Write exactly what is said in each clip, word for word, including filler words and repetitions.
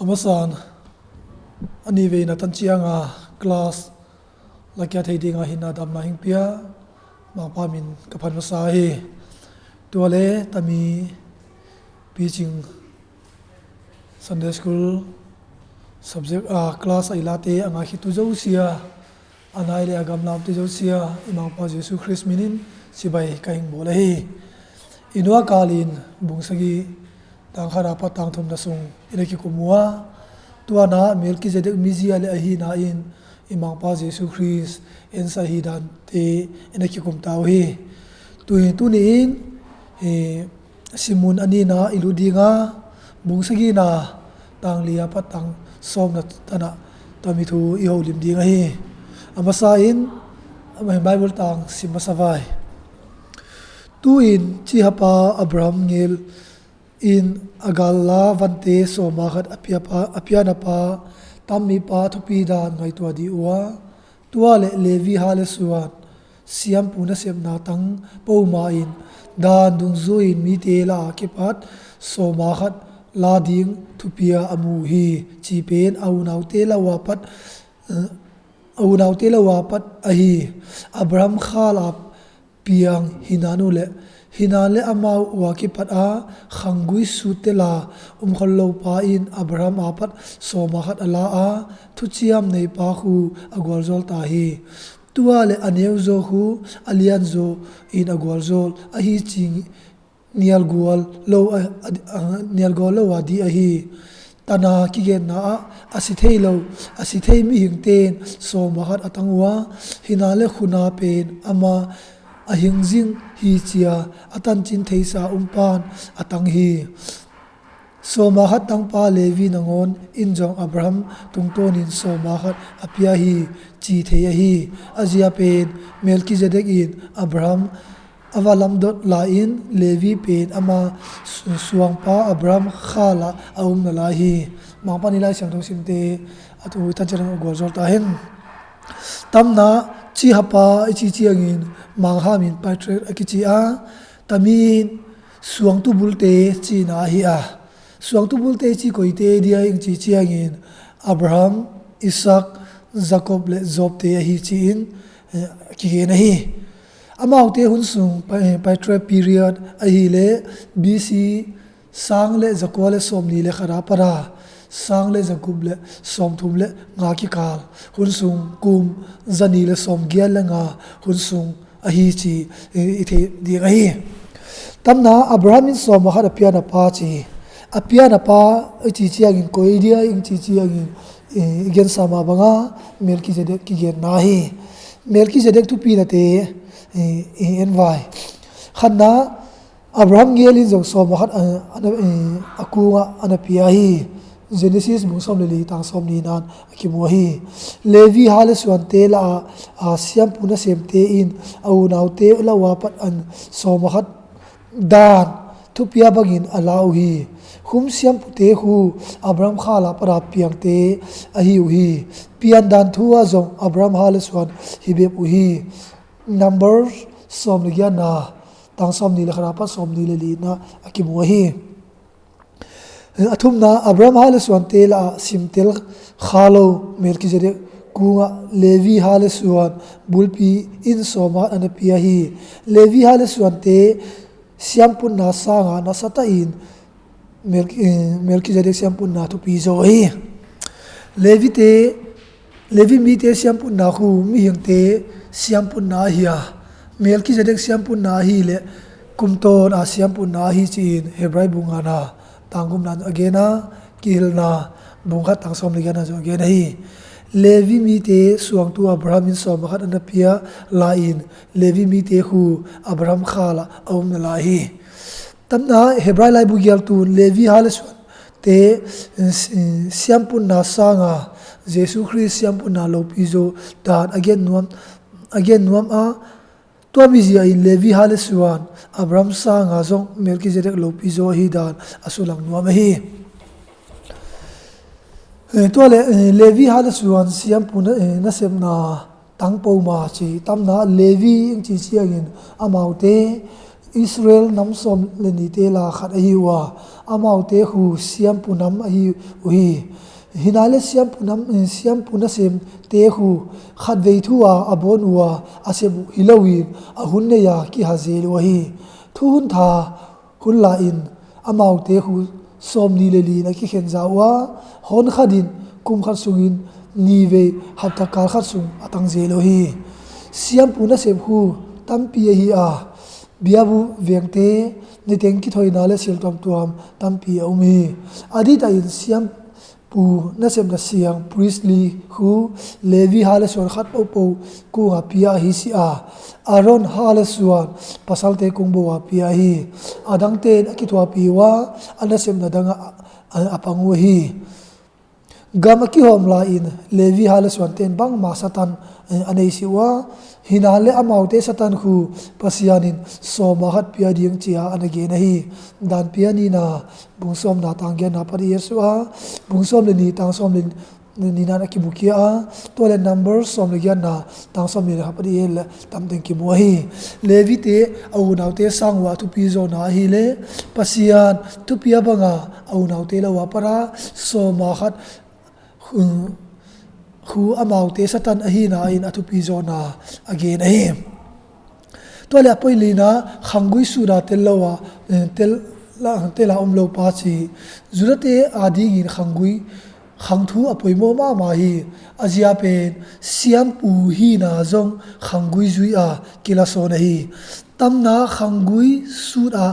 A masan a nih veina tan cianga class lakia thei dinga hinna damna hing pia Mangpa min ka phat masa hi. Tua le tami picing Sunday school subject a class a i late a ngaikhittu zosia a nai le a gamlamte zosia i Mangpa Jesu Khrist minin cibai ka hing bawl ahi. I nuakalin bung sagih tang khat a pat tang thumna sung i na kikum uh a, tuana Melkizedek mizia le ahina in i Mangpa Jesu Khrist ensa hi dante i na kikum ta uh hi. Tui tuni in eh, simun a nina i lut dinga bung sagihna tang lia pat tang sawmna tana tami thu i holim ding ahi. A masa in Bible tang sim masa vai. Tu-in cihapa Abraham ngel in a galla vante sawma khat a piapa, a pianapa tammipa thupi dan ngaihtuah dih uh a, tua le Levi ha le suan siampu nasepna tang poma in dan dungzui in mite la a kipat sawma khat la ding thupia a mu hi. Ci pen a unaute la uapat, eh, a unaute la uapat ahi. Abraham khal a piang hinan uh le hinan le amau ua kipat a khanggui sut tela umkhol lopa in Abraham apat sawma khat a la a thuciam neipa khu a gualzawl ta hi. Tua le a neuzaw khu a lianzaw in a gualzawl ahi cing nialgual lo a, a, a, nialgual lo a dih ahi. Tana kigenna ah a si thei lo, a si thei mihingten sawma khat a tang uh a, hina le khuna pen ama a hingzing hi cia a tancin theisa umpan a tang hi. Sawma khat tangpa Levi nangawn in zong Abraham tungtawnin sawma khat a pia hi ci thei ahi. A zia pen Melkizedek in Abraham a va lamdot lai in Levi pen ama su-, suangpa Abraham khalah a um na lai hi. Mangpa ni Lai Siangtho simte a tu tan ciang a gualzawl ta hen. Tamna cihapa i ci ciangin Mangha min patriarch a kici a, tami in suangtu bulte cina ahi a. Suangtu bulte ci koite dia ing ci ciangin Abraham, Isaac, Jacob le Job te ahi ci-in, eh, kigen ahi. Amaute hun sung pa-, eh, patriarch period ahi le B C sang le zakua le sawmni le khat a pat a sang le zagup le sawmthum le nga kikal hun sung kum zani le sawmgiat le nga hun sung ahi ci, eh, i thei ding ahi. Tamna Abraham in sawma khat a pianapa ci. A pianapa i ci ciangin koi dia ing ci ciangin, eh, i gensa mah banga Melkizedek kigenna hi. Melkizedek thupinate, eh, i en vai. Khatna Abraham ngel in zong sawma khat a, a, a, a kungah a na pia hi. Genesis bung sawm le li tang sawmni nan a kimu ahi. Levi ha le suante la a, a siampu nasemte in a unaute la uapat an sawma khat dan thupia bangin a la uh hi. Hum siampute khu Abraham khala pat a piangte ahi uh hi. Pian dan thu ah zong Abraham ha le suan hi bep uh hi. Numbers sawm le giatna tang sawmni le khat a pat sawmni le lina a kimu ahi. A thumna, Abraham ha le suante la a simtel kha lo Melkizedek kungah Levi ha le suan bulpi in sawma khat a na pia hi. Levi ha le suante siamputna sanga nasata in Melk-, eh, Melkizedek siamputna thupi zaw hi. Levite, Levi mite siamputna khu mihingte siamputna ahi a, Melkizedek siamputna ahi le kumtawn a siamputna ahi ci-in Hebrai bung ngana tang gukna a gen a, Kihilna bung khat tang sawm le giatna zong a gen ahi. Levi mite suangtu Abraham in sawma khat a na pia lai in Levi mite khu Abraham khala a um na lai hi. Tamna Hebrai laibu gialtun Levi ha le suante, eh, siamputna sanga Jesu Khrist siamputna lopi zaw dan a gen nuam, a gen nuam a, tua mizia in Levi ha le suan Abraham sanga zong Melkizedek lopi zaw ahi dan a sulang nuam ahi. Eh, tua le, eh, Levi ha le suan siampu na, eh, nasepna tang poma ci. Tamna Levi ing ci ciangin amaute Israel nam sawm le nite la khat ahi uh a, amaute khu siampu nam ahi uh hi. Hi nale siampu nam, siampu nasemte khu khatvei thu a a bawn uh a, a sep uh hi loin a hun nei a kiha zel uh ahi. Thuhun tha hun la-in amaute khu sawmnih le li in a kikhen za uh a, hon khat in kum khat sungin ni vei hapta kal khat sung a tang zel uh hi. Siampu nasep khu tampi ahi a, biabu vengte niteng kithoina le sil tuamtuam tampi a um hi. A ditahin siampu nasepna siang, priestly, khu Levi ha le suan khat pohpoh kungah pia ahi si a, Aaron ha le suan pasalte kung bo a pia ahi. A dangte in a kithuapi uh a, a nasepna dangah a, a, a pang uh ahi. Gam a kihawm lai-in Levi ha le suante in bangmah satan, eh, a nei si uh a, hi nale amaute satan khu Pasian in sawma khat pia ding ci-a a na gen ahi. Dan pia nihna bung sawmna tang giatna pat i et suah a, bung sawm le nih tang sawm le nihna a kimukhia a, tua le Number sawm le giatna tang sawm nih le khat pat i et le tamteng kimu ahi. Levite a unaute sang uh a thupi zawhna ahih leh Pasian thupi a banga a unaute lo a pat a sawma khat khu, khu amaute satan ahihna in a thupi zawhna a gen ahi. Tua le a point lina, khanggui sut a tel lo a, eh, tel la, tel a om lo pa ci. Judate adingin khanggui, khangthu a poimawh mahmah hi. A zia pen siampu hihna zong khanggui zui a kilasawn ahi. Tamna khanggui sut a,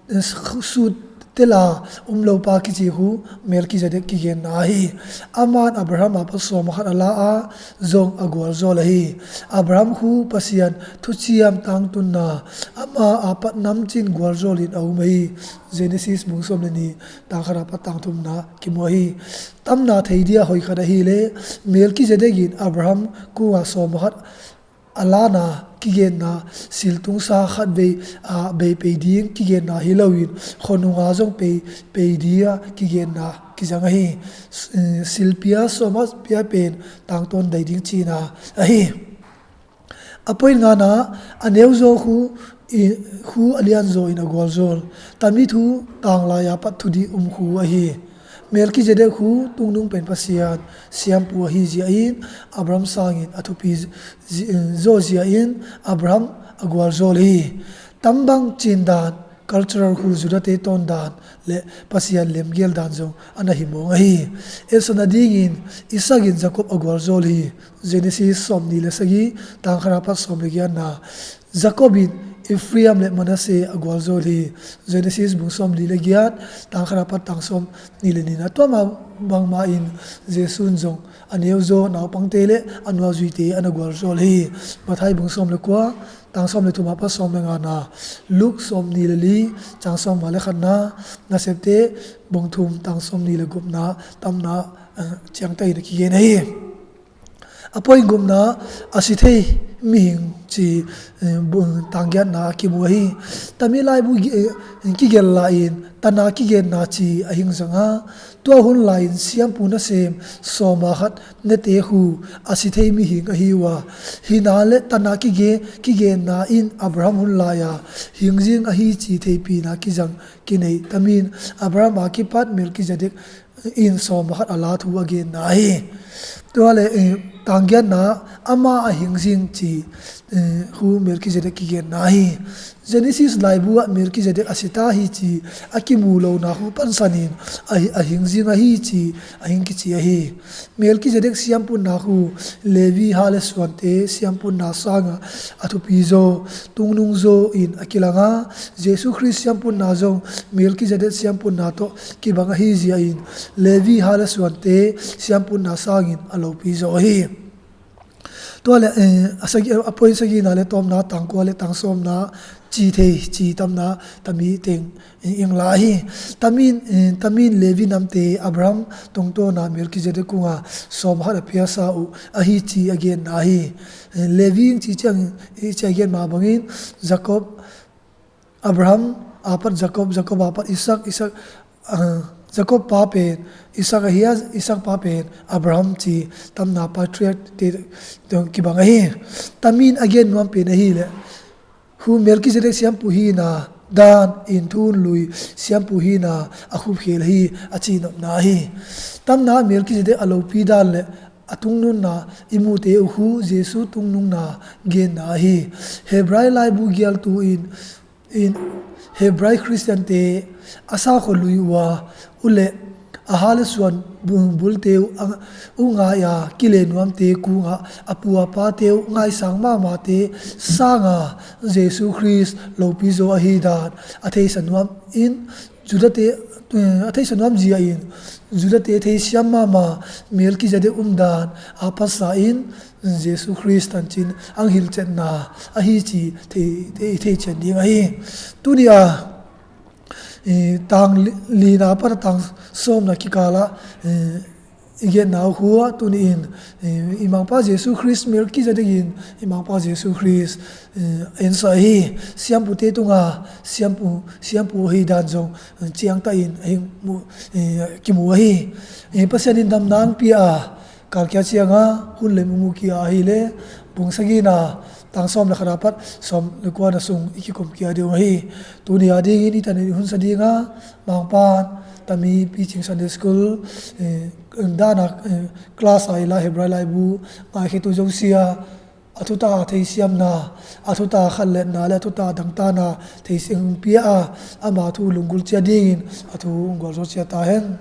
eh, sut tel a om lo pa kici khu Melchizedek kigenna ahi. Aman Abraham a pat sawma khat a la a, zong a gualzawl ahi. Abraham khu Pasian thuciam tangtunna, ama a pat namcin gualzawl in a um ahi. Genesis bung sawm le nih tang khat a pat tang thumna kimu ahi. Tamna thei dia hoih khat ahih leh Melchizedek in Abraham kungah sawma khat a lana kigenna, siltungsa khatvei a bei pei ding kigenna hi loin, khuanunga zong pei, pei dia kigenna kizang ahi. S-, eh, silpia sawma pia pen tangtawn dai ding cihna ahi. A point ngana, a neuzaw khu, i, khu a lianzaw in a gualzawl. Tami thu tanglai a pat thudih um khu ahi. Melchizedek khu tungnung pen Pasian siampu ahi zia in, Abraham sangin a thupi zi-, zi-, zaw zia in Abraham a gualzawl hi. Tambang cindan, cultural khu Judate tawndan le Pasian lemgel dan zong a na hi mawng ahi. Etsakna dingin Isaac in Jacob a gualzawl hi. Genesis sawm nih le sagih tang khat a pat sawm le giatna. Jacob in Ephraim le Manasseh a gualzawl hi. Genesis bung sawm nih le giat tang khat a pat tang sawm nih le nihna. Tua mah bangmah in Jesu in zong a neuzaw naupangte le a nuazuite a na gualzawl hi. Matthai bung sawm le kua tang sawm le thum a pat sawm le ngana. Luke sawm nih le li tang sawm nga le khatna. Nasepte bung thum tang sawm nih le gupna tamna, eh, ciangta in a kigen ahi. A point gupna, a si thei mihing ci, eh, bu-, tang giatna a kimu ahi. Tami laibu gi-, eh, kigelh lai-in tana kigenna ci a hing zang a, tua hun lai-in siampu nasem sawma khat nete khu a si thei mihing ahi uh a, hi nale tana kige-, kigenna in Abraham hun lai-a hing zing ahi ci theihpihna kizang kinei. Tamin Abraham a kipat Melchizedek in sawma khat a la thu a genna ahi. Tua le, eh, tang giatna ama a hing zing ci, eh, khu Melchizedek kigenna ahi. Genesis laibu ah Melchizedek a si ta hi ci a kimu lona khu pansanin a, a hing zing ahi ci a hing kici ahi. Melchizedek siampunna khu Levi ha le suante siampunna sanga a thupi zaw, tungnung zaw in a kilang a, Jesu Khrist siampunna zong Melchizedek siampunna tawh kibang ahi zia in Levi ha le suante siampunna sangin a lopi zaw ahi. Tua le, eh, a sagi, a point sagihna le tawpna, tang kua le tang sawmna ci thei ci tamna tami teng, eh, ing la ahi. Tamin, eh, tamin Levi namte Abraham tungtawna Melchizedek kunga sawma khat a piasa uh ahi ci a genna ahi. Eh, Levi ing ci ciang, eh, ci a gen mah bangin Jacob, Abraham a pat Jacob, Jacob a pat Isaac, Isaac, ah, Jacob pa pen Isaac ahi a, Isaac pa pen Abraham ci tamna patriarch te tawh kibang ahi. Tamin a gen nuam pen ahi le Khu Melchizedek siampu hina dan in thu hun lui siampu hina a khupkhel hi a cihnopna hi. Tamna Melchizedek a lopi dan le a tungnunna i mute uh khu Jesu tungnunna genna hi. Hebrai laibu gialtu in, in Hebrai Khristiante a sakhaw lui uh a u le a ha le suan bu-, bulte uh a, uh ngai a kile nuamte kungah a pu a pate uh ngaisang mahmahte sanga Jesu Khrist lopi zaw ahi dan a theisa nuam in Judate, eh, a theisa nuam zia in Judate theisiam mahmah Melchizedek umdan a pasa in Jesu Khrist tancin ang hilcetna ahi ci thei, thei, thei cian ding ahi. Tuni a, eh, tang li-, lina pan a tang sawmna kikala, eh, i genna uh khu tuni in, eh, i Mangpa Jesu Khrist Melchizedek in i Mangpa Jesu Khrist, eh, ensa ahi. Siampute tunga siampu, siampu ahi dan zong, eh, ciangta in ahi mu, eh, kimu ahi. Eh, Pasian in damna ang pia a, kalkia cianga hun le mumu kia ahi le, bung sagina tang sawm le khana pat sawm le kuana sung i kikom kia ding ahi. Tuni a dingin i tanin i hunsa dinga, Mangpan tami Picing Sunday School, eh, dana, eh, class a ila Hebrai laibu ngaikhetu zosia a thuta theisiamna, a thuta khatletna le a thuta dangtana theisiam pia a, ama thu lunggulh cia dingin a thu unggolzaw cia ta hen.